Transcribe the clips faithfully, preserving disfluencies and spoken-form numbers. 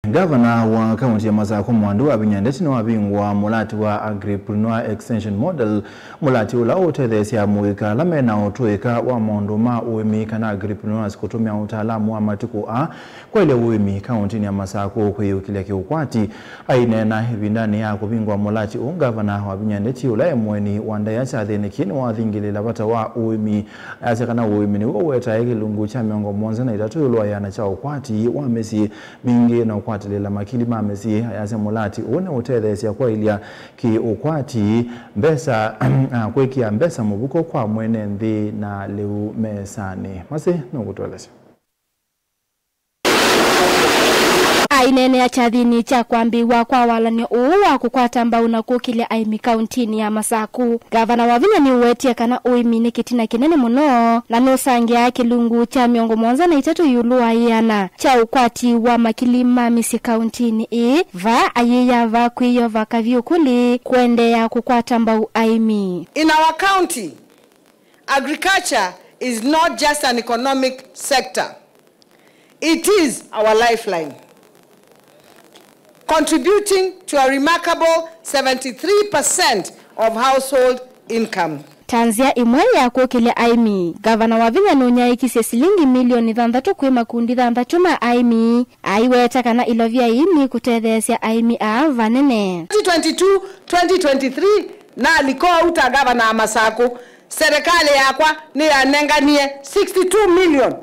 Ngavana wa kaunti ya Masakũ Mwandi Wavinya Ndeti nĩwavingũa mũlati wa Agripreneur Extension Model, mũlati ũla ũtetheesya amũika ala mena ũtũĩka wa maũndũ ma ũĩmi kana agripreneurs kũtũmĩa ũtaalamu wa matukũ aa kwaĩlya ũĩmi kauntinĩ ya Masakũ kwĩyũkĩlya kĩũkwati. Aineena ĩvindanĩ ya kũvingũa mũlati ũũ, Ngavana Wavinya Ndeti, ũla e mũeni wa ndaĩa kyathĩnĩ kĩĩ, nĩwathingĩlĩĩla vata wa ũĩmi. Ayasya kana ũĩmi nĩw'o ũetae kĩlungu kya mĩongo mũonza na itatũ ĩũlũ wa ĩana kya ũkwati wa mĩsyĩ mingĩ na ũkwatĩlĩĩla makili ma mĩsyĩ. Ayasya mũlati ũũ nĩũtetheesya kwaĩlya kĩ ũkwati mbesa, kwĩkĩa mbesa mũvuko kwa mwene nthĩ na lĩu mesanĩ. Masĩ nũkũtũelesya. Aineenea kyathĩnĩ kya kwambĩĩw'a kwa walany'o ũũ wa kũkwata mbau na kũkĩlya aĩmi kauntinĩ ya Masakũ, Ngavana Wavinya nĩũwetie kana ũĩmi nĩ kĩtina kĩnene mũno na nũsangĩaa kĩlungu kya mĩongo mũonza na itatũ ĩũlũ wa ĩana kya ũkwati wa makili ma mĩsyĩ kauntinĩ ĩĩ, vaa ayĩyavaa kwĩyova kavyũ kũlĩ kũendeea kũkwata mbau aĩmi. In our county, agriculture is not just an economic sector. It is our lifeline, contributing to a remarkable seventy-three percent of household income. Ta nzĩa ĩmwe ya kũkĩlya aĩmi, Ngavana Wavinya nũnyaĩĩkisye silingi milioni thanthatũ kwĩ makundi thanthatũ ma aĩmi. Aiweta kana ilovya ii nĩkũtetheesya aĩmi aa vanene. Twenty twenty-two, twenty twenty-three, nalika ũu ta ngavana wa Masakũ, serikali yakwa nĩyanenganie sixty-two million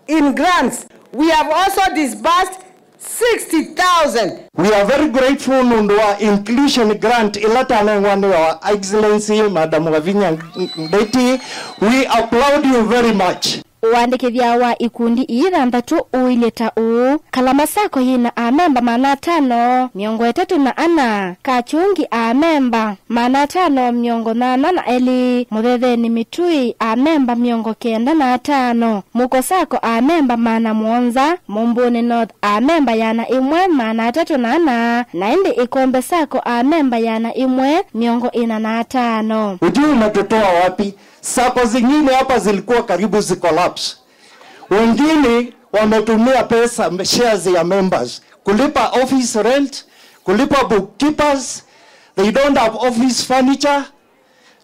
in grants. We have also disbursed sixty thousand. We are very grateful nũndũ wa inclusion grant ĩla tanengwa nĩ Your Excellency Madam Wavinya Ndeti. We applaud you very much. Ũandĩkĩthya wa ikundi ii thanthatũ ũilyĩ ta ũũ: Kalama Sacco yĩna amemba maana atano mĩongo ĩtatũ na ana, Kachungi amemba maana atano mĩongo nyanya na elĩ, Mũthetheni Mĩtũi amemba mĩongo kenda na atano, Mũko Sacco amemba maana mũonza, Mũmbũnĩ North amemba ĩana ĩmwe maana atatũ na ana, na ĩndĩ Ĩkombe Sacco amemba ĩana ĩmwe mĩongo ĩna na atano. Ujui unatutoa wapi? Sacco zingine hapa zilikuwa karibu zicollapse. Wengine wametumia pesa, shares ya members, kulipa office rent, kulipa bookkeepers, they don't have office furniture.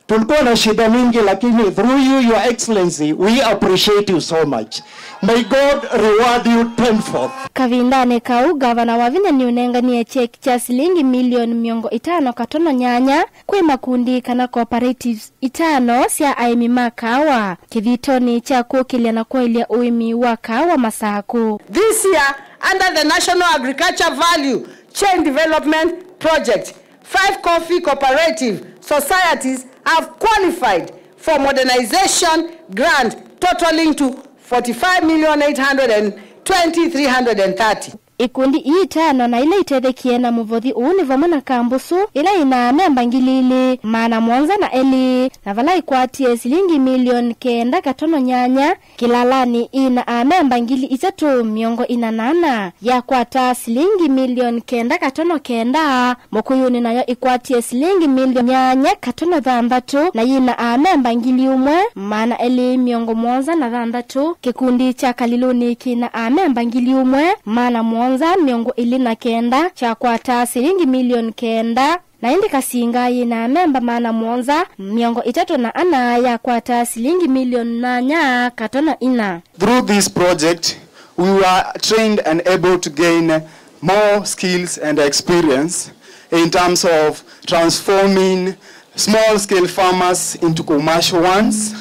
Tulikuwa na shida mingi, lakini through you, Your Excellency, we appreciate you so much. May God reward you tenfold. Kavindanĩ kau, Ngavana Wavinya nĩũnenganie cheki kya silingi milioni mĩongo ĩtano katono nyanya kwĩ makundi kana cooperatives itano sya aĩmi ma kaawa kĩthitonĩ kya kũkĩlya na kwaĩlya ũĩmi wa kaawa Masakũ. This year, under the National Agriculture Value Chain Development Project, five coffee cooperative societies have qualified for modernization grant totaling to forty-five million eight hundred and twenty three hundred and thirty. Ikundi ii itano na ila itethekie na mũvothi ũũ nĩ vamwe na Kambusu, ĩla ĩna amemba ngili ilĩ maana mũonza na elĩ, na vala ĩkwatie silingi milioni kenda katono nyanya, Kĩlalanĩ ĩna amemba ngili itatũ mĩongo ĩna na ana, yakwata silingi milioni kenda katono kenda, Mũkũyũnĩ nayo ĩkwatie silingi milioni nyanya katono thanthatũ, na yĩna amemba ngili ũmwe maana elĩ mĩongo mũonza na thanthatũ. Kĩkundi kya Kalilũnĩ kĩna amemba ngili ũmwe maana mũonza mĩongo ĩlĩ na kenda, kyakwataa silingi milioni kenda, na ĩndĩ Kasinga yĩna amemba maana mũonza mĩongo ĩtatũ na ana, yakwataa silingi milioni nyanya katono ina. Through this project, we were trained and able to gain more skills and experience in terms of transforming small-scale farmers into commercial ones,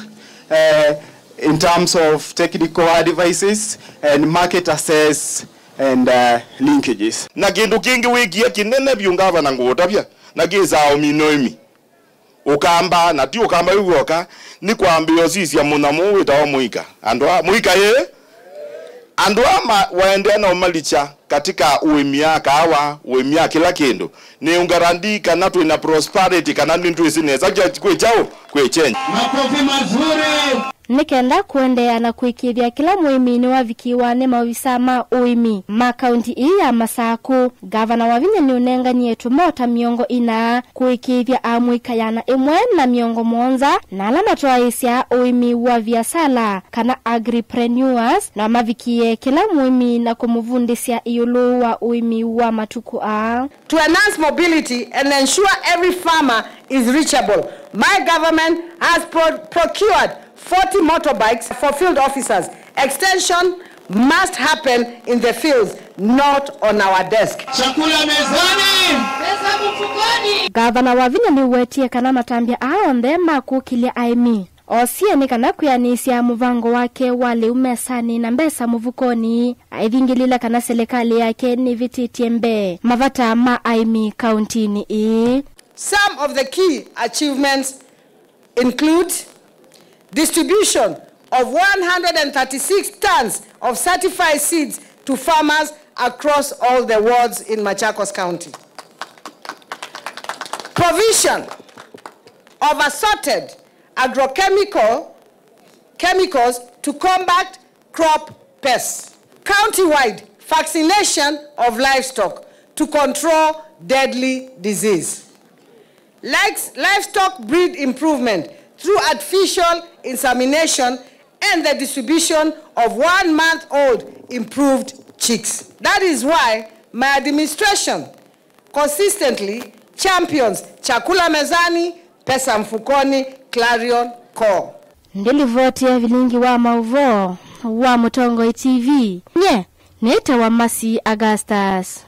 uh, in terms of technical advices and market access and, uh, linkages. Na kĩndũ kĩngĩ wĩkie kĩnene vyũ, ngavana, ngũũtavya, na kĩsaa ũmino ĩmi. Ũkamba, na ti Ũkamba wĩ w'oka, nĩ kwambĩĩa ũsisya mũnyamũ ũũ wĩtawa mũika. Andũ a mũika ĩ? Andũ aa ma-, waendeea na ũmalikya katika ũĩmi ya kaawa, ũĩmi ya kĩla kĩndũ, nĩ ũngarandi kana twĩ na prosperity, kana nĩtwĩsĩ nesa kya-, kwĩ kyaũ, kwĩ kyenyu. Makofi mazuri. Nĩ kenda kũendeea na kũĩkĩĩthya kĩla mũĩmi nĩwavikĩĩwa nĩ maovisa ma ũĩmi ma kaunti ĩĩ ya Masakũ, Ngavana Wavinya nĩũnenganie tũmota mĩongo ĩna kũĩkĩĩthya amũika ĩana ĩmwe na mĩongo mũonza na ala matwaĩĩsya ũĩmi wa viasala kana agripreneurs, na mavikĩĩe kĩla mũĩmi na kũmũvundĩsya ĩũlũ wa ũĩmi wa matukũ aa. To enhance mobility and ensure every farmer is reachable, my government has pro- procured forty motorbikes for field officers. Extension must happen in the fields, not on our desk. Chakula mezani. Ngavana Wavinya nĩwetie kana matambya aa onthe ma kũkĩlya aĩmi osie nĩ kana kwĩanĩsya mũvango wake wa lĩu mesanĩ na mbesa mũvukonĩ, aithingĩlĩla kana selekalĩ yake nĩvĩtĩtye mbee mavata ma aĩmi kauntinĩ ĩĩ. Some of the key achievements include distribution of one hundred thirty-six tons of certified seeds to farmers across all the wards in Machakos County. Provision of assorted agrochemical chemicals to combat crop pests. County-wide vaccination of livestock to control deadly disease. Likes livestock breed improvement through artificial insemination and the distribution of one month old improved chicks. That is why my administration consistently champions Chakula Mezani, Pesa Mfukoni, Clarion Call. Ndĩlivoti ya vilingi wa maũvoo wa Mũtongoi T V. Nye nĩtawa Mercy Augustus.